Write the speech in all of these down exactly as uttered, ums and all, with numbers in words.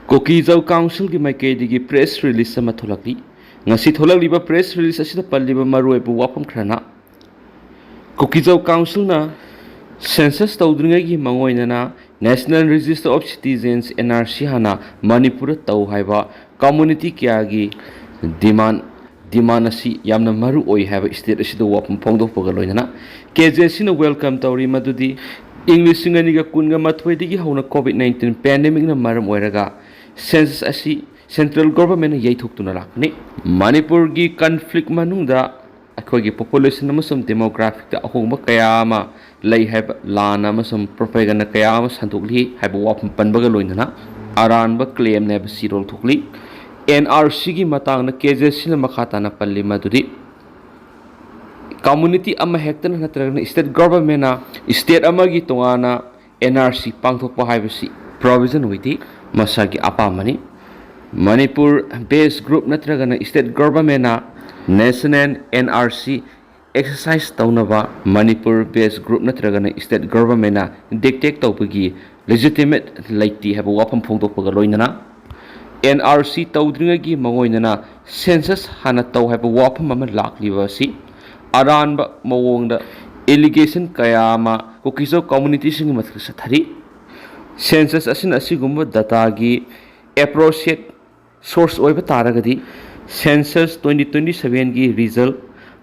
ꯀꯨꯀꯤꯖꯧ ꯀꯥꯎꯟꯁꯤꯜꯒꯤ ꯃꯥꯏꯀꯩꯗꯒꯤ press release ꯑꯃ ꯊꯣꯛꯂꯛꯂꯤ꯫ ꯉꯁꯤ ꯊꯣꯛꯂꯛꯂꯤꯕ ꯄ꯭ꯔꯦꯁ ꯔꯤꯂꯤꯁ ꯑꯁꯤꯗ ꯄꯜꯂꯤꯕ ꯃꯔꯨꯑꯣꯏꯕ ꯋꯥꯐꯝ ꯈꯔꯅ, ꯀꯨꯀꯤꯖꯧ ꯀꯥꯎꯟꯁꯤꯜꯅ ꯁꯦꯟꯁꯁ ꯇꯧꯗ꯭ꯔꯤꯉꯩꯒꯤ ꯃꯥꯡꯑꯣꯏꯅꯅ National Register of Citizens, N R C, ꯍꯥꯟꯅ ꯃꯅꯤꯄꯨꯔꯗ ꯇꯧ ꯍꯥꯏꯕ ꯀꯝꯃꯨꯅꯤꯇꯤ ꯀꯌꯥꯒꯤ ꯗꯤꯃꯥꯟ ꯗꯤꯃꯥꯟ ꯑꯁꯤ ꯌꯥꯝꯅ ꯃꯔꯨ ꯑꯣꯏ ꯍꯥꯏꯕ ꯁ꯭ꯇꯦꯠ ꯑꯁꯤꯗ ꯋꯥꯐꯝ ꯐꯣꯡꯗꯣꯛꯄꯒ ꯂꯣꯏꯅꯅ ꯀꯦ ꯖꯦ ꯁꯤꯅ ꯋꯦꯜꯀꯝ ꯇꯧꯔꯤ꯫ ꯃꯗꯨꯗꯤ ꯏꯪ ꯂꯤꯁꯤꯡ ꯑꯅꯤꯒ ꯀꯨꯟꯒ ꯃꯥꯊꯣꯏꯗꯒꯤ ꯍꯧꯅ ꯀꯣꯚꯤꯗ ꯅꯥꯏꯟꯇꯤꯟ ꯄꯦꯟꯗꯦꯃꯤꯛꯅ ꯃꯔꯝ ꯑꯣꯏꯔꯒ ꯁꯦꯟꯁꯁ ꯑꯁꯤ ꯁꯦꯟꯇ꯭ꯔꯦꯜ ꯒꯣꯚꯔꯟꯃꯦꯟꯠꯅ ꯌꯩꯊꯣꯛꯇꯨꯅ ꯂꯥꯛꯄꯅꯤ꯫ ꯃꯅꯤꯄꯨꯔꯒꯤ ꯀꯟꯐ꯭ꯂꯤꯛ ꯃꯅꯨꯡꯗ ꯑꯩꯈꯣꯏꯒꯤ ꯄꯣꯄꯨꯂꯦꯁꯟ ꯑꯃꯁꯨꯡ ꯗꯦꯃꯣꯒ꯭ꯔꯥꯐꯤꯛꯇ ꯑꯍꯣꯡꯕ ꯀꯌꯥ ꯑꯃ ꯂꯩ ꯍꯥꯏꯕ ꯂꯥꯟ ꯑꯃꯁꯨꯡ ꯄ꯭ꯔꯣꯄꯦꯒꯟꯗ ꯀꯌꯥ ꯑꯃ ꯁꯟꯗꯣꯛꯂꯤ ꯍꯥꯏꯕ ꯋꯥꯐꯝ ꯄꯟꯕꯒ ꯂꯣꯏꯅꯅ ꯑꯔꯥꯟꯕ ꯀ꯭ꯂꯦꯝꯅꯦ ꯍꯥꯏꯕꯁꯤ ꯂꯧꯊꯣꯛꯂꯤ꯫ ꯑꯦꯟ ꯑꯥꯔ ꯁꯤꯒꯤ ꯃꯇꯥꯡꯗ ꯀꯦ ꯖꯦ ꯁꯤꯅ ꯃꯈꯥ ꯇꯥꯅ ꯄꯜꯂꯤ ꯃꯗꯨꯗꯤ ꯀꯝꯃꯨꯅꯤꯇꯤ ꯑꯃꯍꯦꯛꯇꯅ ꯅꯠꯇ꯭ꯔꯒꯅ ꯁ꯭ꯇꯦꯠ ꯒꯣꯚꯔꯟꯃꯦꯟꯠꯅ ꯁ꯭ꯇꯦꯠ ꯑꯃꯒꯤ ꯇꯣꯉꯥꯟꯅ ꯑꯦꯟ ꯑꯥꯔ ꯁꯤ ꯄꯥꯡꯊꯣꯛꯄ ꯍꯥꯏꯕꯁꯤ ꯄ꯭ꯔꯣꯚꯤꯖꯟ ꯑꯣꯏꯗꯦ, ꯃꯁꯥꯒꯤ ꯑꯄꯥꯝꯕꯅꯤ꯫ ꯃꯅꯤꯄꯨꯔ ꯕꯦꯁ ꯒ꯭ꯔꯨꯞ ꯅꯠꯇ꯭ꯔꯒꯅ ꯁ꯭ꯇꯦꯠ ꯒꯣꯚꯔꯟꯃꯦꯟꯠꯅ national N R C exercise ꯇꯧꯅꯕ ꯃꯅꯤꯄꯨꯔ ꯕꯦꯁ ꯒ꯭ꯔꯨꯞ ꯅꯠꯇ꯭ꯔꯒꯅ ꯁ꯭ꯇꯦꯠ ꯒꯣꯚꯔꯟꯃꯦꯟꯠꯅ ꯗꯤꯛꯇꯦꯠ ꯇꯧꯕꯒꯤ ꯂꯦꯖꯤꯇꯤꯃꯦꯠ ꯂꯩꯇꯦ ꯍꯥꯏꯕ ꯋꯥꯐꯝ ꯐꯣꯡꯗꯣꯛꯄꯒ ꯂꯣꯏꯅꯅ ꯑꯦꯟ ꯑꯥꯔ ꯁꯤ ꯇꯧꯗ꯭ꯔꯤꯉꯩꯒꯤ ꯃꯥꯡꯑꯣꯏꯅꯅ ꯁꯦꯟꯁꯁ ꯍꯥꯟꯅ ꯇꯧ ꯍꯥꯏꯕ ꯋꯥꯐꯝ ꯑꯃ ꯂꯥꯛꯂꯤꯕ ꯑꯁꯤ ꯑꯔꯥꯟꯕ ꯃꯑꯣꯡꯗ ꯑꯦꯂꯤꯒꯦꯁꯟ ꯀꯌꯥ ꯑꯃ ꯀꯨꯀꯤꯖꯧ ꯀꯝꯃꯨꯅꯤꯇꯤꯁꯤꯡꯒꯤ ꯃꯊꯛꯇ ꯆꯠꯊꯔꯤ꯫ ꯁꯦꯟꯁꯁ ꯑꯁꯤꯅ ꯑꯁꯤꯒꯨꯝꯕ ꯗꯇꯥꯒꯤ ꯑꯦꯄ꯭ꯔꯣꯁꯤꯌꯦꯠ ꯁꯣꯔꯁ ꯑꯣꯏꯕ ꯇꯥꯔꯒꯗꯤ ꯁꯦꯟꯁꯁ ꯇ꯭ꯋꯦꯟꯇꯤ ꯇ꯭ꯋꯦꯟꯇꯤ ꯁꯚꯦꯟꯒꯤ ꯔꯤꯖꯜ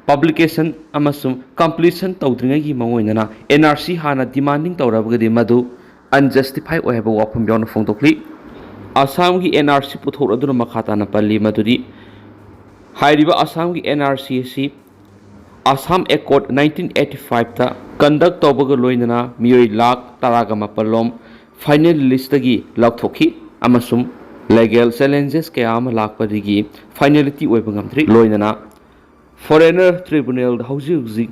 ꯄꯕ꯭ꯂꯤꯀꯦꯁꯟ ꯑꯃꯁꯨꯡ ꯀꯝꯄ꯭ꯂꯤꯁꯟ ꯇꯧꯗ꯭ꯔꯤꯉꯩꯒꯤ ꯃꯥꯡꯑꯣꯏꯅꯅ ꯑꯦꯟ ꯑꯥꯔ ꯁꯤ ꯍꯥꯟꯅ ꯗꯤꯃꯥꯟꯗꯤꯡ ꯇꯧꯔꯕꯒꯗꯤ ꯃꯗꯨ ꯑꯟꯖꯁꯇꯤꯐꯥꯏ ꯑꯣꯏ ꯍꯥꯏꯕ ꯋꯥꯐꯝ ꯌꯥꯎꯅ ꯐꯣꯡꯗꯣꯛꯂꯤ꯫ ꯑꯁꯥꯝꯒꯤ ꯑꯦꯟ ꯑꯥꯔ ꯁꯤ ꯄꯨꯊꯣꯛꯂꯗꯨꯅ ꯃꯈꯥ ꯇꯥꯅ ꯄꯜꯂꯤ ꯃꯗꯨꯗꯤ ꯍꯥꯏꯔꯤꯕ ꯑꯁꯥꯝꯒꯤ ꯑꯦꯟ ꯑꯥꯔ ꯁꯤ ꯑꯁꯤ ꯑꯁꯥꯝ ꯑꯦꯀꯣꯔꯗ ꯅꯥꯏꯟꯇꯤꯟ ꯑꯩꯠꯇꯤ ꯐꯥꯏꯚꯇ ꯀꯟꯗꯛ ꯇꯧꯕꯒ ꯂꯣꯏꯅꯅ ꯃꯤꯑꯣꯏ ꯂꯥꯈ ꯇꯔꯥꯒ ꯃꯥꯄꯜ ꯔꯣꯝ ꯐꯥꯏꯅꯦꯜ ꯂꯤꯁꯇꯒꯤ ꯂꯧꯊꯣꯛꯈꯤ ꯑꯃꯁꯨꯡ ꯂꯤꯒꯦꯜ ꯆꯦꯂꯦꯟꯖꯦꯁ ꯀꯌꯥ ꯑꯃ ꯂꯥꯛꯄꯗꯒꯤ ꯐꯥꯏꯅꯦꯂꯤꯇꯤ ꯑꯣꯏꯕ ꯉꯝꯗ꯭ꯔꯤ꯫ ꯂꯣꯏꯅꯅ ꯐꯣꯔꯦꯅꯔ ꯇ꯭ꯔꯤꯕꯨꯅꯦꯜꯗ ꯍꯧꯖꯤꯛ ꯍꯧꯖꯤꯛ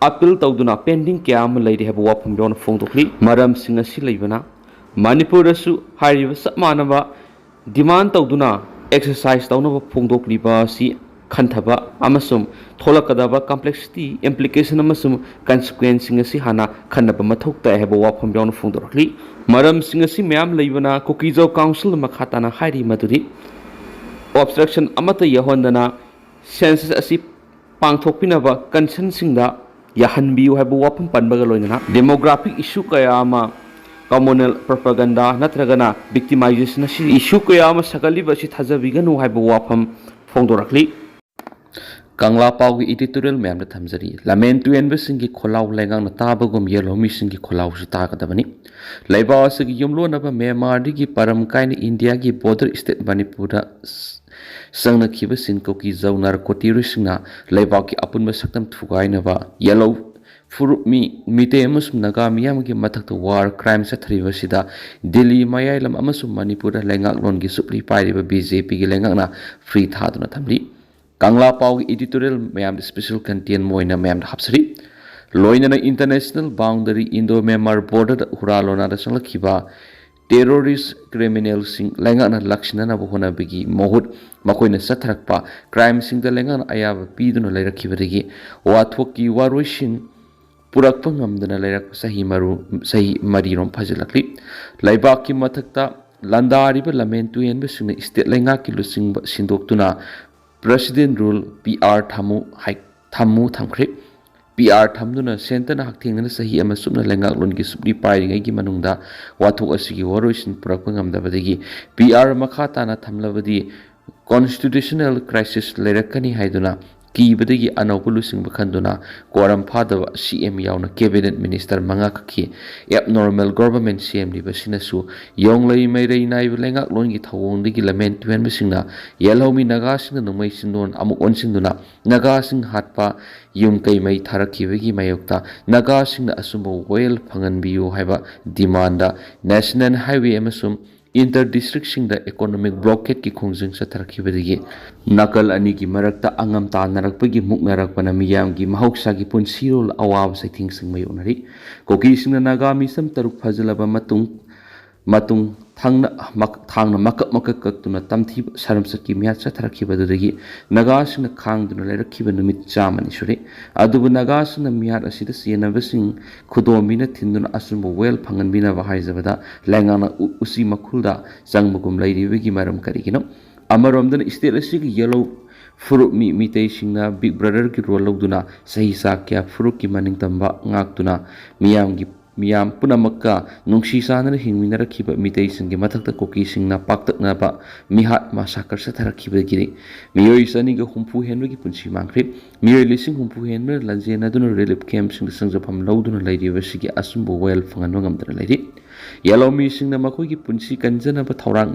ꯑꯄꯤꯜ ꯇꯧꯗꯨꯅ ꯄꯦꯟꯗꯤꯡ ꯀꯌꯥ ꯑꯃ ꯂꯩꯔꯤ ꯍꯥꯏꯕ ꯋꯥꯐꯝ ꯌꯥꯎꯅ ꯐꯣꯡꯗꯣꯛꯂꯤ꯫ ꯃꯔꯝꯁꯤꯡ ꯑꯁꯤ ꯂꯩꯕꯅ ꯃꯅꯤꯄꯨꯔꯗꯁꯨ ꯍꯥꯏꯔꯤꯕ ꯆꯞ ꯃꯥꯟꯅꯕ ꯗꯤꯃꯥꯟ ꯇꯧꯗꯨꯅ ꯑꯦꯛꯁꯔꯁꯥꯏꯁ ꯇꯧꯅꯕ ꯐꯣꯡꯗꯣꯛꯂꯤꯕ ꯑꯁꯤ ꯈꯟꯊꯕ ꯑꯃꯁꯨꯡ ꯊꯣꯛꯂꯛꯀꯗꯕ complexity, implication ꯑꯃꯁꯨꯡ consequenceꯁꯤꯡ ꯑꯁꯤ ꯍꯥꯟꯅ ꯈꯟꯅꯕ ꯃꯊꯧ ꯇꯥꯏ ꯍꯥꯏꯕ ꯋꯥꯐꯝ ꯌꯥꯎꯅ ꯐꯣꯡꯗꯣꯔꯛꯂꯤ꯫ ꯃꯔꯝꯁꯤꯡ ꯑꯁꯤ ꯃꯌꯥꯝ ꯂꯩꯕꯅ ꯀꯨꯀꯤꯖꯧ councilꯅ ꯃꯈꯥ ꯇꯥꯅ ꯍꯥꯏꯔꯤ ꯃꯗꯨꯗꯤ obstruction ꯑꯃꯠꯇ ꯌꯥꯎꯍꯟꯗꯅ census ꯑꯁꯤ ꯄꯥꯡꯊꯣꯛꯄꯤꯅꯕ concernꯁꯤꯡꯗ ꯌꯥꯍꯟꯕꯤꯌꯨ ꯍꯥꯏꯕ ꯋꯥꯐꯝ ꯄꯟꯕꯒ ꯂꯣꯏꯅꯅ demographic issue ꯀꯌꯥ ꯑꯃ communal propaganda ꯅꯠꯇ꯭ꯔꯒꯅ victimization ꯑꯁꯤ issue ꯀꯌꯥ ꯑꯃ ꯁꯥꯒꯠꯂꯤꯕ ꯑꯁꯤ ꯊꯥꯖꯕꯤꯒꯅꯨ ꯍꯥꯏꯕ ꯋꯥꯐꯝ ꯐꯣꯡꯗꯣꯔꯛꯂꯤ꯫ ꯀꯪꯂꯥ ꯄꯥꯎꯒꯤ editorial ꯃꯌꯥꯝꯗ ꯊꯝꯖꯔꯤ꯫ ꯂꯃꯦꯟ ꯇꯨꯌꯦꯟꯕꯁꯤꯡꯒꯤ ꯈꯣꯜꯂꯥꯎ ꯂꯩꯉꯥꯛꯅ ꯇꯥꯕꯒꯨꯝ ꯌꯦꯜꯍꯧꯃꯤꯁꯤꯡꯒꯤ ꯈꯣꯜꯂꯥꯎꯁꯨ ꯇꯥꯒꯗꯕꯅꯤ꯫ ꯂꯩꯕꯥꯛ ꯑꯁꯤꯒꯤ ꯌꯨꯝꯂꯣꯟꯅꯕ ꯃ꯭ꯌꯥꯟꯃꯥꯔꯗꯒꯤ ꯄꯔꯝ ꯀꯥꯏꯅ ꯏꯟꯗꯤꯌꯥꯒꯤ border state ꯃꯅꯤꯄꯨꯔꯗ ꯆꯪꯅꯈꯤꯕꯁꯤꯡ ꯀꯨꯀꯤ ꯖꯧ ꯅꯥꯔꯀꯣ ꯇꯦꯔꯣꯔꯤꯁꯁꯤꯡꯅ ꯂꯩꯕꯥꯛꯀꯤ ꯑꯄꯨꯟꯕ ꯁꯛꯇꯝ ꯊꯨꯒꯥꯏꯅꯕ ꯌꯦꯜꯍꯧ ꯐꯨꯔꯨꯞ ꯃꯤ, ꯃꯤꯇꯩ ꯑꯃꯁꯨꯡ ꯅꯥꯒꯥ ꯃꯤꯌꯥꯝꯒꯤ ꯃꯊꯛꯇ war crime ꯆꯠꯊꯔꯤꯕꯁꯤꯗ ꯗꯤꯜꯂꯤ, ꯃꯌꯥꯏꯂꯝ ꯑꯃꯁꯨꯡ ꯃꯅꯤꯄꯨꯔꯗ ꯂꯩꯉꯥꯛꯂꯣꯟꯒꯤ ꯁꯨꯞꯂꯤ ꯄꯥꯏꯔꯤꯕ BJPꯒꯤ ꯂꯩꯉꯥꯛꯅ free ꯊꯥꯗꯨꯅ ꯊꯝꯂꯤ꯫ ꯀꯪꯂꯥ ꯄꯥꯎꯒꯤ editorial ꯃꯌꯥꯝꯗ special content ꯑꯣꯏꯅ ꯃꯌꯥꯝꯗ ꯍꯥꯞꯆꯔꯤ꯫ ꯂꯣꯏꯅꯅ international boundary Indo Myanmar borderꯗ ꯍꯨꯔꯥ ꯂꯣꯅꯥꯗ ꯆꯪꯂꯛꯈꯤꯕ terrorist criminalꯁꯤꯡ ꯂꯩꯉꯥꯛꯅ ꯂꯥꯛꯁꯤꯟꯅꯅꯕ ꯍꯣꯠꯅꯕꯒꯤ ꯃꯍꯨꯠ ꯃꯈꯣꯏꯅ ꯆꯠꯊꯔꯛꯄ crimeꯁꯤꯡꯗ ꯂꯩꯉꯥꯛꯅ ꯑꯌꯥꯕ ꯄꯤꯗꯨꯅ ꯂꯩꯔꯛꯈꯤꯕꯗꯒꯤ ꯋꯥꯊꯣꯛꯀꯤ ꯋꯥꯔꯣꯏꯁꯤꯟ ꯄꯨꯔꯛꯄ ꯉꯝꯗꯅ ꯂꯩꯔꯛꯄ ꯆꯍꯤ ꯃꯔꯨ-, ꯆꯍꯤ ꯃꯔꯤꯔꯣꯝ ꯐꯥꯖꯤꯜꯂꯛꯂꯤ꯫ ꯂꯩꯕꯥꯛꯀꯤ ꯃꯊꯛꯇ ꯂꯥꯟꯗꯥꯔꯤꯕ ꯂꯃꯦꯟ ꯇꯨꯌꯦꯟꯕꯁꯤꯡꯅ state ꯂꯩꯉꯥꯛꯀꯤ ꯂꯨꯆꯤꯡꯕ ꯁꯤꯟꯗꯣꯛꯇꯨꯅ President Rule, PR, ꯊꯝꯃꯨ ꯍꯥꯏ-, ꯊꯝꯃꯨ ꯊꯝꯈ꯭ꯔꯦ꯫ PR ꯊꯝꯗꯨꯅ centreꯅ ꯍꯛꯊꯦꯡꯅꯅ ꯆꯍꯤ ꯑꯃ ꯆꯨꯞꯅ ꯂꯩꯉꯥꯛꯂꯣꯟꯒꯤ ꯁꯨꯞꯂꯤ ꯄꯥꯏꯔꯤꯉꯩꯒꯤ ꯃꯅꯨꯡꯗ ꯋꯥꯊꯣꯛ ꯑꯁꯤꯒꯤ ꯋꯥꯔꯣꯏꯁꯤꯟ ꯄꯨꯔꯛꯄ ꯉꯝꯗꯕꯗꯒꯤ PR ꯃꯈꯥ ꯇꯥꯅ ꯊꯝꯂꯕꯗꯤ constitutional crisis ꯂꯩꯔꯛꯀꯅꯤ ꯍꯥꯏꯗꯨꯅ ꯀꯤꯕꯗꯒꯤ ꯑꯅꯧꯕ ꯂꯨꯆꯤꯡꯕ ꯈꯟꯗꯨꯅ quorum ꯐꯥꯗꯕ CM ꯌꯥꯎꯅ cabinet minister ꯃꯉꯥ ꯀꯛꯈꯤ꯫ Abnormal government ꯁꯦꯝꯂꯤꯕꯁꯤꯅꯁꯨ ꯌꯣꯡꯂꯩ ꯃꯩꯔꯩ ꯅꯥꯏꯕ ꯂꯩꯉꯥꯛꯂꯣꯟꯒꯤ ꯊꯧꯑꯣꯡꯗꯒꯤ ꯂꯃꯦꯟ ꯇꯨꯌꯦꯟꯕꯁꯤꯡꯅ ꯌꯦꯜꯍꯧꯃꯤ ꯅꯥꯒꯥꯁꯤꯡꯅ ꯅꯣꯡꯃꯩ ꯆꯤꯟꯗꯣꯟ ꯑꯃꯨꯛ ꯑꯣꯟꯁꯤꯟꯗꯨꯅ ꯅꯥꯒꯥꯁꯤꯡ ꯍꯥꯠꯄ, ꯌꯨꯝ ꯀꯩ ꯃꯩ ꯊꯥꯔꯛꯈꯤꯕꯒꯤ ꯃꯥꯌꯣꯛꯇ ꯅꯥꯒꯥꯁꯤꯡꯅ ꯑꯆꯨꯝꯕ ꯋꯥꯌꯦꯜ ꯐꯪꯍꯟꯕꯤꯌꯨ ꯍꯥꯏꯕ demandꯗ National Highway ꯑꯃꯁꯨꯡ inter districtꯁꯤꯡꯗ economic blockadeꯀꯤ ꯈꯣꯡꯖꯪ ꯆꯠꯊꯔꯛꯈꯤꯕꯗꯒꯤ ꯅꯥꯀꯜ ꯑꯅꯤꯒꯤ ꯃꯔꯛꯇ ꯑꯉꯝ ꯇꯥꯟꯅꯔꯛꯄꯒꯤ ꯃꯨꯛꯅꯔꯛꯄꯅ ꯃꯤꯌꯥꯝꯒꯤ ꯃꯍꯧꯁꯥꯒꯤ ꯄꯨꯟꯁꯤꯔꯣꯜ ꯑꯋꯥꯕ ꯆꯩꯊꯦꯡꯁꯤꯡ ꯃꯥꯌꯣꯛꯅꯔꯤ꯫ ꯀꯨꯀꯤꯁꯤꯡꯅ ꯅꯥꯒꯥ ꯃꯤꯆꯝ ꯇꯔꯨꯛ ꯐꯥꯖꯤꯜꯂꯕ ꯃꯇꯨꯡ, ꯃꯇꯨꯡ ꯊꯥꯡꯅ ꯃꯛ-, ꯊꯥꯡꯅ ꯃꯀꯛ ꯃꯀꯛ ꯀꯛꯇꯨꯅ ꯇꯝꯊꯤꯕ ꯁꯔꯝꯆꯠꯀꯤ ꯃꯤꯍꯥꯠ ꯆꯠꯊꯔꯛꯈꯤꯕꯗꯨꯗꯒꯤ ꯅꯥꯒꯥꯁꯤꯡꯅ ꯈꯥꯡꯗꯨꯅ ꯂꯩꯔꯛꯈꯤꯕ ꯅꯨꯃꯤꯠ ꯆꯥꯝꯃꯅꯤ ꯁꯨꯔꯦ꯫ ꯑꯗꯨꯕꯨ ꯅꯥꯒꯥꯁꯤꯡꯅ ꯃꯤꯍꯥꯠ ꯑꯁꯤꯗ ꯆꯦꯟꯅꯕꯁꯤꯡ ꯈꯨꯗꯣꯝꯕꯤꯅ ꯊꯤꯟꯗꯨꯅ ꯑꯆꯨꯝꯕ ꯋꯥꯌꯦꯜ ꯐꯪꯍꯟꯕꯤꯅꯕ ꯍꯥꯏꯖꯕꯗ ꯂꯩꯉꯥꯛꯅ ꯎ-, ꯎꯆꯤ ꯃꯈꯨꯜꯗ ꯆꯪꯕꯒꯨꯝ ꯂꯩꯔꯤꯕꯒꯤ ꯃꯔꯝ ꯀꯔꯤꯒꯤꯅꯣ? ꯑꯃꯔꯣꯝꯗꯅ state ꯑꯁꯤꯒꯤ ꯌꯦꯜꯍꯧ ꯐꯨꯔꯨꯞ ꯃꯤ-, ꯃꯤꯇꯩꯁꯤꯡꯅ Big Brotherꯒꯤ role ꯂꯧꯗꯨꯅ ꯆꯍꯤ ꯆꯥ ꯀꯌꯥ ꯐꯨꯔꯨꯞꯀꯤ ꯃꯅꯤꯡꯇꯝꯕ ꯉꯥꯛꯇꯨꯅ ꯃꯤꯌꯥꯝꯒꯤ, ꯃꯤꯌꯥꯝ ꯄꯨꯝꯅꯃꯛꯀ ꯅꯨꯡꯁꯤ ꯆꯥꯟꯅꯅ ꯍꯤꯡꯃꯤꯟꯅꯔꯛꯈꯤꯕ ꯃꯤꯇꯩꯁꯤꯡꯒꯤ ꯃꯊꯛꯇ ꯀꯨꯀꯤꯁꯤꯡꯅ ꯄꯥꯛꯇꯛꯅꯕ ꯃꯤꯍꯥꯠ massacre ꯆꯠꯊꯔꯛꯈꯤꯕꯗꯒꯤꯗꯤ ꯃꯤꯑꯣꯏ ꯆꯅꯤꯒ ꯍꯨꯝꯐꯨ ꯍꯦꯟꯕꯒꯤ ꯄꯨꯟꯁꯤ ꯃꯥꯡꯈ꯭ꯔꯦ꯫ ꯃꯤꯑꯣꯏ ꯂꯤꯁꯤꯡ ꯍꯨꯝꯐꯨ ꯍꯦꯟꯕꯅ ꯂꯥꯟꯖꯦꯟꯅꯗꯨꯅ relief campꯁꯤꯡꯗ ꯆꯪꯖꯐꯝ ꯂꯧꯗꯨꯅ ꯂꯩꯔꯤꯕꯁꯤꯒꯤ ꯑꯆꯨꯝꯕ ꯋꯥꯌꯦꯜ ꯐꯪꯍꯟꯕ ꯉꯝꯗꯅ ꯂꯩꯔꯤ꯫ ꯌꯦꯜꯍꯧꯃꯤꯁꯤꯡꯅ ꯃꯈꯣꯏꯒꯤ ꯄꯨꯟꯁꯤ ꯀꯟꯖꯅꯕ ꯊꯧꯔꯥꯡ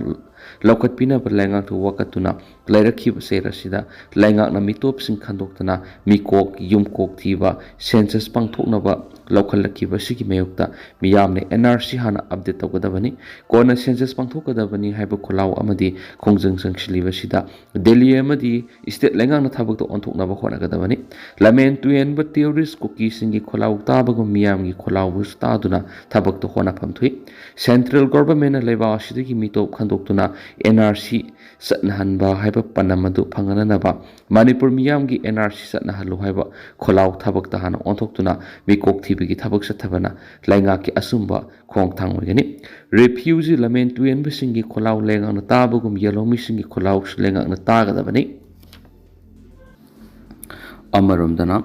ꯂꯧꯈꯠꯄꯤꯅꯕ ꯂꯩꯉꯥꯛꯇ ꯋꯥꯀꯠꯇꯨꯅ ꯂꯩꯔꯛꯈꯤꯕ ꯆꯩ ꯑꯁꯤꯗ ꯂꯩꯉꯥꯛꯅ ꯃꯤꯇꯣꯞꯁꯤꯡ ꯈꯟꯗꯣꯛꯇꯨꯅ ꯃꯤꯀꯣꯛ ꯌꯨꯝꯀꯣꯛ ꯊꯤꯕ census ꯄꯥꯡꯊꯣꯛꯅꯕ ꯂꯧꯈꯠꯂꯛꯈꯤꯕ ꯑꯁꯤꯒꯤ ꯃꯥꯌꯣꯛꯇ ꯃꯤꯌꯥꯝꯅ N R C ꯍꯥꯟꯅ update ꯇꯧꯒꯗꯕꯅꯤ꯫ ꯀꯣꯟꯅ census ꯄꯥꯡꯊꯣꯛꯀꯗꯕꯅꯤ ꯍꯥꯏꯕ ꯈꯣꯜꯂꯥꯎ ꯑꯃꯗꯤ ꯈꯣꯡꯖꯪ ꯆꯪꯁꯤꯜꯂꯤꯕꯁꯤꯗ ꯗꯦꯜꯂꯤ ꯑꯃꯗꯤ state ꯂꯩꯉꯥꯛꯅ ꯊꯕꯛꯇ ꯑꯣꯟꯊꯣꯛꯅꯕ ꯍꯣꯠꯅꯒꯗꯕꯅꯤ꯫ ꯂꯝꯍꯦꯟ ꯇꯨꯍꯦꯟꯕ terrorist ꯀꯨꯀꯤꯁꯤꯡꯒꯤ ꯈꯣꯜꯂꯥꯎ ꯇꯥꯕꯒꯨꯝ ꯃꯤꯌꯥꯝꯒꯤ ꯈꯣꯜꯂꯥꯎꯕꯁꯨ ꯇꯥꯗꯨꯅ ꯊꯕꯛꯇ ꯍꯣꯠꯅꯐꯝ ꯊꯣꯛꯏ꯫ Central Governmentꯅ ꯂꯩꯕꯥꯛ ꯑꯁꯤꯗꯒꯤ ꯃꯤꯇꯣꯞ ꯈꯟꯗꯣꯛꯇꯨꯅ N R C ꯆꯠꯅꯍꯟꯕ ꯍꯥꯏꯕ ꯄꯥꯟꯗꯝ ꯑꯗꯨ ꯐꯪꯍꯟꯅꯅꯕ ꯃꯅꯤꯄꯨꯔ ꯃꯤꯌꯥꯝꯒꯤ N R C ꯆꯠꯅꯍꯜꯂꯨ ꯍꯥꯏꯕ ꯈꯣꯜꯂꯥꯎ ꯊꯕꯛꯇ ꯍꯥꯟꯅ ꯑꯣꯟꯊꯣꯛꯇꯨꯅ ꯃꯤꯀꯣꯛ ꯊꯤꯕꯒꯤ ꯊꯕꯛ ꯆꯠꯊꯕꯅ ꯂꯩꯉꯥꯛꯀꯤ ꯑꯆꯨꯝꯕ ꯈꯣꯡꯊꯥꯡ ꯑꯣꯏꯒꯅꯤ꯫ ꯔꯤꯐ꯭ꯌꯨꯖꯤ ꯂꯝꯍꯦꯟ ꯇꯨꯍꯦꯟꯕꯁꯤꯡꯒꯤ ꯈꯣꯜꯂꯥꯎ ꯂꯩꯉꯥꯛꯅ ꯇꯥꯕꯒꯨꯝ ꯌꯦꯜꯍꯧꯃꯤꯁꯤꯡꯒꯤ ꯈꯣꯜꯂꯥꯎꯁꯨ ꯂꯩꯉꯥꯛꯅ ꯇꯥꯒꯗꯕꯅꯤ꯫ ꯑꯃꯔꯣꯝꯗꯅ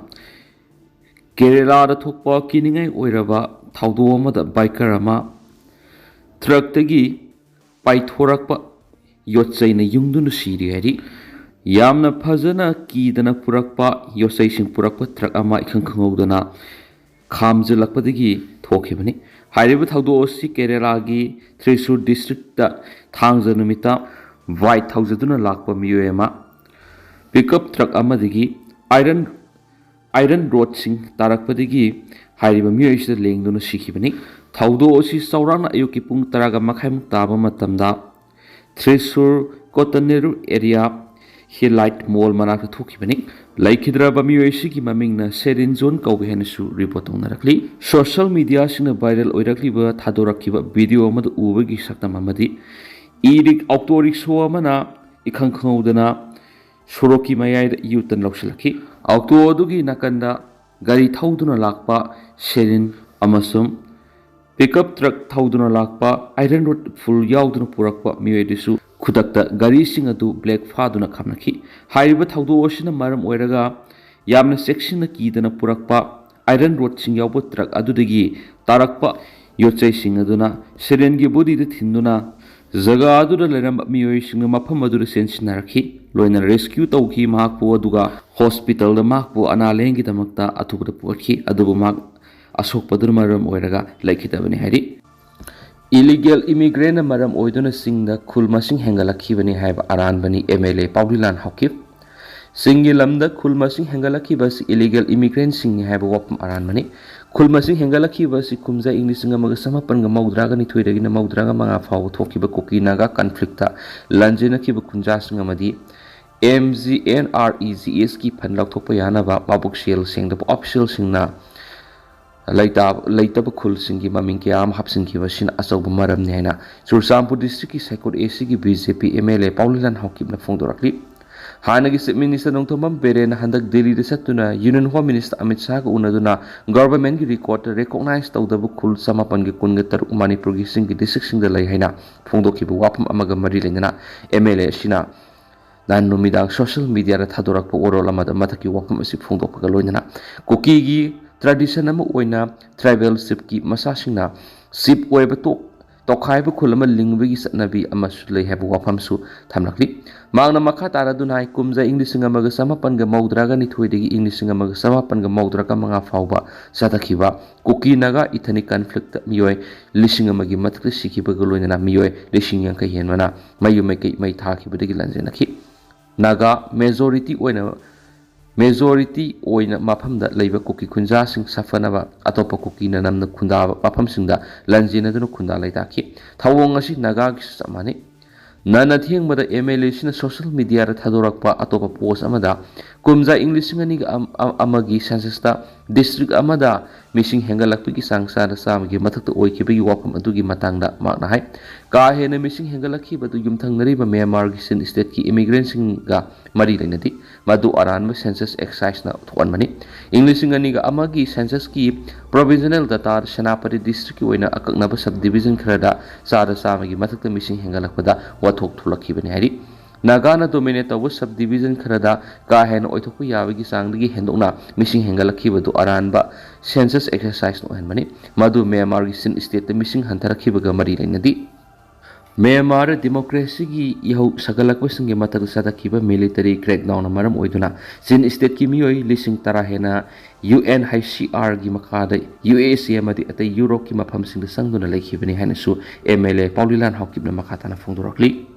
ꯀꯦꯔꯦꯂꯥꯗ ꯊꯣꯛꯄ ꯀꯤꯅꯤꯡꯉꯥꯏ ꯑꯣꯏꯔꯕ ꯊꯧꯗꯣꯛ ꯑꯃꯗ biker ꯑꯃ truckꯇꯒꯤ ꯄꯥꯏꯊꯣꯔꯛꯄ ꯌꯣꯠꯆꯩꯅ ꯌꯨꯡꯗꯨꯅ ꯁꯤꯔꯤ ꯍꯥꯏꯔꯤ꯫ ꯌꯥꯝꯅ ꯐꯖꯅ ꯀꯤꯗꯅ ꯄꯨꯔꯛꯄ ꯌꯣꯠꯆꯩꯁꯤꯡ ꯄꯨꯔꯛꯄ truck ꯑꯃ ꯏꯈꯪ ꯈꯪꯍꯧꯗꯅ ꯈꯥꯝꯖꯤꯜꯂꯛꯄꯗꯒꯤ ꯊꯣꯛꯈꯤꯕꯅꯤ꯫ ꯍꯥꯏꯔꯤꯕ ꯊꯧꯗꯣꯛ ꯑꯁꯤ ꯀꯦꯔꯦꯂꯥꯒꯤ ꯊ꯭ꯔꯤꯁꯨꯔ districtꯇ ꯊꯥꯡꯖ ꯅꯨꯃꯤꯠꯇ bike ꯊꯧꯖꯗꯨꯅ ꯂꯥꯛꯄ ꯃꯤꯑꯣꯏ ꯑꯃ pickup truck ꯑꯃꯗꯒꯤ iron iron rodꯁꯤꯡ ꯇꯥꯔꯛꯄꯗꯒꯤ ꯍꯥꯏꯔꯤꯕ ꯃꯤꯑꯣꯏ ꯑꯁꯤꯗ ꯂꯦꯡꯗꯨꯅ ꯁꯤꯈꯤꯕꯅꯤ꯫ ꯊꯧꯗꯣꯛ ꯑꯁꯤ ꯆꯥꯎꯔꯥꯛꯅ ꯑꯌꯨꯛꯀꯤ ꯄꯨꯡ ꯇꯔꯥꯒ ꯃꯈꯥꯏꯃꯨꯛ ꯇꯥꯕ ꯃꯇꯝꯗ ꯊ꯭ꯔꯤꯁꯨꯔ ꯀꯣꯇꯅꯦꯔꯨ area ꯍꯤꯂꯥꯏꯠ ꯃꯣꯜ ꯃꯅꯥꯛꯇ ꯊꯣꯛꯈꯤꯕꯅꯤ꯫ ꯂꯩꯈꯤꯗ꯭ꯔꯕ ꯃꯤꯑꯣꯏ ꯑꯁꯤꯒꯤ ꯃꯃꯤꯡꯅ ꯁꯦꯔꯤꯟ ꯖꯣꯟ ꯀꯧꯏ ꯍꯥꯏꯅꯁꯨ ꯔꯤꯄꯣꯔꯠ ꯇꯧꯅꯔꯛꯂꯤ꯫ ꯁꯣꯁꯤꯌꯦꯜ ꯃꯤꯗꯤꯌꯥꯁꯤꯡꯅ ꯚꯥꯏꯔꯦꯜ ꯑꯣꯏꯔꯛꯂꯤꯕ ꯊꯥꯗꯣꯔꯛꯈꯤꯕ ꯚꯤꯗꯤꯑꯣ ꯑꯃꯗ ꯎꯕꯒꯤ ꯁꯛꯇꯝ ꯑꯃꯗꯤ ꯏ ꯔꯤꯛ-, ꯑꯣꯇꯣ ꯔꯤꯛꯁꯣ ꯑꯃꯅ ꯏꯈꯪ ꯈꯪꯍꯧꯗꯅ ꯁꯣꯔꯣꯛꯀꯤ ꯃꯌꯥꯏꯗ ꯌꯨꯇꯟ ꯂꯧꯁꯤꯜꯂꯛꯈꯤ꯫ ꯑꯣꯇꯣ ꯑꯗꯨꯒꯤ ꯅꯥꯀꯟꯗ ꯒꯥꯔꯤ ꯊꯧꯗꯨꯅ ꯂꯥꯛꯄ ꯁꯦꯔꯤꯟ ꯑꯃꯁꯨꯡ ꯄꯤꯀꯞ ꯇ꯭ꯔꯛ ꯊꯧꯗꯨꯅ ꯂꯥꯛꯄ ꯑꯥꯏꯔꯟ ꯔꯣꯗ ꯐꯨꯜ ꯌꯥꯎꯗꯨꯅ ꯄꯨꯔꯛꯄ ꯃꯤꯑꯣꯏ ꯑꯗꯨꯁꯨ ꯈꯨꯗꯛꯇ ꯒꯥꯔꯤꯁꯤꯡ ꯑꯗꯨ ꯕ꯭ꯔꯦꯛ ꯐꯥꯗꯨꯅ ꯈꯥꯝꯅꯈꯤ꯫ ꯍꯥꯏꯔꯤꯕ ꯊꯧꯗꯣꯛ ꯑꯁꯤꯅ ꯃꯔꯝ ꯑꯣꯏꯔꯒ ꯌꯥꯝꯅ ꯆꯦꯛꯁꯤꯟꯅ ꯀꯤꯗꯅ ꯄꯨꯔꯛꯄ ꯑꯥꯏꯔꯟ ꯔꯣꯗꯁꯤꯡ ꯌꯥꯎꯕ ꯇ꯭ꯔꯛ ꯑꯗꯨꯗꯒꯤ ꯇꯥꯔꯛꯄ ꯌꯣꯠꯆꯩꯁꯤꯡ ꯑꯗꯨꯅ ꯁꯦꯔꯦꯟꯒꯤ ꯕꯣꯗꯤꯗ ꯊꯤꯟꯗꯨꯅ ꯖꯒꯥ ꯑꯗꯨꯗ ꯂꯩꯔꯝꯕ ꯃꯤꯑꯣꯏꯁꯤꯡꯅ ꯃꯐꯝ ꯑꯗꯨꯗ ꯆꯦꯟꯁꯤꯟꯅꯔꯛꯈꯤ꯫ ꯂꯣꯏꯅꯅ ꯔꯦꯁꯀ꯭ꯌꯨ ꯇꯧꯈꯤ꯫ ꯃꯍꯥꯛꯄꯨ ꯑꯗꯨꯒ ꯍꯣꯁꯄꯤꯇꯥꯜꯗ ꯃꯍꯥꯛꯄꯨ ꯑꯅꯥ ꯂꯥꯌꯦꯡꯒꯤꯗꯃꯛꯇ ꯑꯊꯨꯕꯗ ꯄꯨꯈꯠꯈꯤ꯫ ꯑꯗꯨꯕꯨ ꯃꯍꯥꯛ ꯑꯁꯣꯛꯄꯗꯨꯅ ꯃꯔꯝ ꯑꯣꯏꯔꯒ ꯂꯩꯈꯤꯗꯕꯅꯤ ꯍꯥꯏꯔꯤ꯫ ꯏꯂꯤꯒꯦꯜ ꯏꯃꯤꯒ꯭ꯔꯦꯟꯅ ꯃꯔꯝ ꯑꯣꯏꯗꯨꯅ ꯆꯤꯡꯗ ꯈꯨꯜ ꯃꯁꯤꯡ ꯍꯦꯟꯒꯠꯂꯛꯈꯤꯕꯅꯤ ꯍꯥꯏꯕ ꯑꯔꯥꯟꯕꯅꯤ, ꯑꯦꯝ ꯑꯦꯜ ꯑꯦ ꯄꯥꯎꯂꯤꯂꯥꯟ ꯍꯥꯎꯀꯤꯞ꯫ ꯆꯤꯡꯒꯤ ꯂꯝꯗ ꯈꯨꯜ ꯃꯁꯤꯡ ꯍꯦꯟꯒꯠꯂꯛꯈꯤꯕ ꯑꯁꯤ ꯏꯂꯤꯒꯦꯜ ꯏꯃꯤꯒ꯭ꯔꯦꯟꯁꯤꯡꯅꯤ ꯍꯥꯏꯕ ꯋꯥꯐꯝ ꯑꯔꯥꯟꯕꯅꯤ꯫ ꯈꯨꯜ ꯃꯁꯤꯡ ꯍꯦꯟꯒꯠꯂꯛꯈꯤꯕ ꯑꯁꯤ ꯀꯨꯝꯖꯥ ꯏꯪ ꯂꯤꯁꯤꯡ ꯑꯃꯒ ꯆꯃꯥꯄꯟꯒ ꯃꯧꯗ꯭ꯔꯥꯒ ꯅꯤꯊꯣꯏꯗꯒꯤꯅ ꯃꯧꯗ꯭ꯔꯥꯒ ꯃꯉꯥ ꯐꯥꯎꯕ ꯊꯣꯛꯈꯤꯕ ꯀꯨꯀꯤ ꯅꯥꯒꯥ ꯀꯟꯐ꯭ꯂꯤꯛꯇ ꯂꯥꯟꯖꯦꯟꯅꯈꯤꯕ ꯈꯨꯟꯖꯥꯁꯤꯡ ꯑꯃꯗꯤ M G N R E G ꯑꯦꯁꯀꯤ ꯐꯟ ꯂꯧꯊꯣꯛꯄ ꯌꯥꯅꯕ ꯃꯕꯨꯛ ꯁꯦꯜ ꯁꯦꯡꯗꯕ ꯑꯣꯐꯤꯁꯤꯌꯦꯜꯁꯤꯡꯅ ꯂꯩꯇꯥ-, ꯂꯩꯇꯕ ꯈꯨꯜꯁꯤꯡꯒꯤ ꯃꯃꯤꯡ ꯀꯌꯥ ꯑꯃ ꯍꯥꯞꯆꯤꯟꯈꯤꯕ ꯑꯁꯤꯅ ꯑꯆꯧꯕ ꯃꯔꯝꯅꯤ ꯍꯥꯏꯅ ꯆꯨꯔꯆꯥꯟꯄꯨꯔ ꯗꯤꯁꯇ꯭ꯔꯤꯛꯀꯤ ꯁꯥꯏꯀꯣꯠ ꯑꯦ ꯁꯤꯒꯤ B J P M L A Paolienlal ꯍꯥꯎꯀꯤꯞꯅ ꯐꯣꯡꯗꯣꯔꯛꯂꯤ꯫ ꯍꯥꯟꯅꯒꯤ ꯆꯤꯐ ꯃꯤꯅꯤꯁꯇꯔ ꯅꯣꯡꯊꯣꯝꯕꯝ ꯕꯤꯔꯦꯟꯅ ꯍꯟꯗꯛ ꯗꯤꯜꯂꯤꯗ ꯆꯠꯇꯨꯅ ꯌꯨꯅꯤꯌꯟ ꯍꯣꯝ ꯃꯤꯅꯤꯁꯇꯔ ꯑꯃꯤꯠ ꯁꯥꯍꯒ ꯎꯅꯗꯨꯅ ꯒꯚꯔꯟꯃꯦꯟꯠꯀꯤ ꯔꯦꯀꯣꯔꯗꯇ ꯔꯤꯀꯣꯛꯅꯥꯏꯖ ꯇꯧꯗꯕ ꯈꯨꯜ ꯆꯃꯥꯄꯟꯒ ꯀꯨꯟꯒ ꯇꯔꯨꯛ ꯃꯅꯤꯄꯨꯔꯒꯤ ꯆꯤꯡꯒꯤ ꯗꯤꯁꯇ꯭ꯔꯤꯛꯁꯤꯡꯗ ꯂꯩ ꯍꯥꯏꯅ ꯐꯣꯡꯗꯣꯛꯈꯤꯕ ꯋꯥꯐꯝ ꯑꯃꯒ ꯃꯔꯤ ꯂꯩꯅꯅ ꯑꯦꯝ ꯑꯦꯜ ꯑꯦ ꯑꯁꯤꯅ ꯅꯍꯥꯟ ꯅꯨꯃꯤꯗꯥꯡ ꯁꯣꯁꯤꯌꯦꯜ ꯃꯤꯗꯤꯌꯥꯗ ꯊꯥꯗꯣꯔꯛꯄ ꯋꯥꯔꯣꯜ ꯑꯃꯗ ꯃꯊꯛꯀꯤ ꯋꯥꯐꯝ ꯑꯁꯤ ꯐꯣꯡꯗꯣꯛꯄꯒ ꯂꯣꯏꯅꯅ ꯀꯨꯀꯤꯒꯤ ꯇ꯭ꯔꯦꯗꯤꯁꯟ ꯑꯃ ꯑꯣꯏꯅ ꯇ꯭ꯔꯥꯏꯕꯦꯜ ꯆꯤꯐꯀꯤ ꯃꯆꯥꯁꯤꯡꯅ ꯆꯤꯐ ꯑꯣꯏꯕ ꯇꯣꯛ-, ꯇꯣꯈꯥꯏꯕ ꯈꯨꯜ ꯑꯃ ꯂꯤꯡꯕꯒꯤ ꯆꯠꯅꯕꯤ ꯑꯃꯁꯨ ꯂꯩ ꯍꯥꯏꯕ ꯋꯥꯐꯝꯁꯨ ꯊꯝꯂꯛꯂꯤ꯫ ꯃꯍꯥꯛꯅ ꯃꯈꯥ ꯇꯥꯔꯗꯨꯅ ꯍꯥꯏ, ꯀꯨꯝꯖꯥ ꯏꯪ ꯂꯤꯁꯤꯡ ꯑꯃꯒ ꯆꯃꯥꯄꯟꯒ ꯃꯧꯗ꯭ꯔꯥꯒ ꯅꯤꯊꯣꯏꯗꯒꯤ ꯏꯪ ꯂꯤꯁꯤꯡ ꯑꯃꯒ ꯆꯃꯥꯄꯟꯒ ꯃꯧꯗ꯭ꯔꯥꯒ ꯃꯉꯥ ꯐꯥꯎꯕ ꯆꯠꯊꯈꯤꯕ ꯀꯨꯀꯤ ꯅꯥꯒꯥ ꯏꯊꯅꯤꯛ ꯀꯟꯐ꯭ꯂꯤꯛꯇ ꯃꯤꯑꯣꯏ ꯂꯤꯁꯤꯡ ꯑꯃꯒꯤ ꯃꯊꯛꯇ ꯁꯤꯈꯤꯕꯒ ꯂꯣꯏꯅꯅ ꯃꯤꯑꯣꯏ ꯂꯤꯁꯤꯡ ꯌꯥꯡꯈꯩ ꯍꯦꯟꯕꯅ ꯃꯌꯨꯝ ꯃꯩꯀꯩ ꯃꯩ ꯊꯥꯈꯤꯕꯗꯒꯤ ꯂꯥꯟꯖꯦꯟꯅꯈꯤ꯫ ꯅꯥꯒꯥ ꯃꯦꯖꯣꯔꯤꯇꯤ ꯑꯣꯏꯅ, ꯃꯦꯖꯣꯔꯤꯇꯤ ꯑꯣꯏꯅ ꯃꯐꯝꯗ ꯂꯩꯕ ꯀꯨꯀꯤ ꯈꯨꯟꯖꯥꯁꯤꯡ ꯁꯥꯐꯅꯕ ꯑꯇꯣꯞꯄ ꯀꯨꯀꯤꯅ ꯅꯝꯅ ꯈꯨꯟꯗꯥꯕ ꯃꯐꯝꯁꯤꯡꯗ ꯂꯥꯟꯖꯦꯟꯅꯗꯨꯅ ꯈꯨꯟꯗꯥ ꯂꯩꯇꯥꯈꯤ꯫ ꯊꯧꯑꯣꯡ ꯑꯁꯤ ꯅꯥꯒꯥꯒꯤꯁꯨ ꯆꯞ ꯃꯥꯟꯅꯩ꯫ ꯅꯅ ꯊꯦꯡꯕꯗ MLA ꯁꯤꯅ social media ꯗ ꯊꯥꯗꯣꯔꯛꯄ ꯑꯇꯣꯞꯄ post ꯑꯃꯗ, ꯀꯨꯝꯖꯥ ꯏꯪ ꯂꯤꯁꯤꯡ ꯑꯅꯤꯒ ꯑꯃꯒꯤ census ꯇ district ꯑꯃꯗ ꯃꯤꯁꯤꯡ ꯍꯦꯟꯒꯠꯂꯛꯄꯒꯤ ꯆꯥꯡ ꯆꯥꯗ ꯆꯥꯝꯃꯒꯤ ꯃꯊꯛꯇ ꯑꯣꯏꯈꯤꯕꯒꯤ ꯋꯥꯐꯝ ꯑꯗꯨꯒꯤ ꯃꯇꯥꯡꯗ ꯃꯍꯥꯛꯅ ꯍꯥꯏ, ꯀꯥ ꯍꯦꯟꯅ ꯃꯤꯁꯤꯡ ꯍꯦꯟꯒꯠꯂꯛꯈꯤꯕ ꯑꯗꯨ ꯌꯨꯝꯊꯪꯅꯔꯤꯕ ꯃ꯭ꯌꯥꯟꯃꯥꯔꯒꯤ ꯆꯤꯟ state ꯀꯤ immigrant ꯁꯤꯡꯒ ꯃꯔꯤ ꯂꯩꯅꯗꯦ꯫ ꯃꯗꯨ ꯑꯔꯥꯟꯕ census exercise ꯅ ꯊꯣꯛꯍꯟꯕꯅꯤ꯫ ꯏꯪ ꯂꯤꯁꯤꯡ ꯑꯅꯤꯒ ꯑꯃꯒꯤ census ꯀꯤ provisional data ꯗ ꯁꯦꯅꯥꯄꯇꯤ district ꯀꯤ ꯑꯣꯏꯅ ꯑꯀꯛꯅꯕ subdivision ꯈꯔꯗ ꯆꯥꯗ ꯆꯥꯝꯃꯒꯤ ꯃꯊꯛꯇ ꯃꯤꯁꯤꯡ ꯍꯦꯟꯒꯠꯂꯛꯄꯗ ꯋꯥꯊꯣꯛ ꯊꯣꯛꯂꯛꯈꯤꯕꯅꯤ ꯍꯥꯏꯔꯤ꯫ ꯅꯥꯒꯥꯅ dominate ꯇꯧꯕ subdivision ꯈꯔꯗ ꯀꯥ ꯍꯦꯟꯅ ꯑꯣꯏꯊꯣꯛꯄ ꯌꯥꯕꯒꯤ ꯆꯥꯡꯗꯒꯤ ꯍꯦꯟꯗꯣꯛꯅ ꯃꯤꯁꯤꯡ ꯍꯦꯟꯒꯠꯂꯛꯈꯤꯕꯗꯨ ꯑꯔꯥꯟꯕ census exercise ꯅ ꯑꯣꯏꯍꯟꯕꯅꯤ꯫ ꯃꯗꯨ ꯃ꯭ꯌꯥꯟꯃꯥꯔꯒꯤ ꯆꯤꯟ state ꯇ ꯃꯤꯁꯤꯡ ꯍꯟꯊꯔꯛꯈꯤꯕꯒ ꯃꯔꯤ ꯂꯩꯅꯗꯦ꯫ ꯃ꯭ꯌꯥꯟꯃꯥꯔꯗ democracy ꯒꯤ ꯏꯍꯧ ꯁꯥꯒꯠꯂꯛꯄꯁꯤꯡꯒꯤ ꯃꯊꯛꯇ ꯆꯠꯊꯈꯤꯕ military crackdown ꯅ ꯃꯔꯝ ꯑꯣꯏꯗꯨꯅ ꯆꯤꯟ state ꯀꯤ ꯃꯤꯑꯣꯏ ꯂꯤꯁꯤꯡ ꯇꯔꯥ ꯍꯦꯟꯅ UNHCR ꯒꯤ ꯃꯈꯥꯗ USA ꯑꯃꯗꯤ ꯑꯇꯩ ꯌꯨꯔꯣꯞꯀꯤ ꯃꯐꯝꯁꯤꯡꯗ ꯆꯪꯗꯨꯅ ꯂꯩꯈꯤꯕꯅꯤ ꯍꯥꯏꯅꯁꯨ MLA ꯄꯥꯎꯂꯤꯂꯥꯟ ꯍꯥꯎꯀꯤꯞꯅ ꯃꯈꯥ ꯇꯥꯅ ꯐꯣꯡꯗꯣꯔꯛꯂꯤ꯫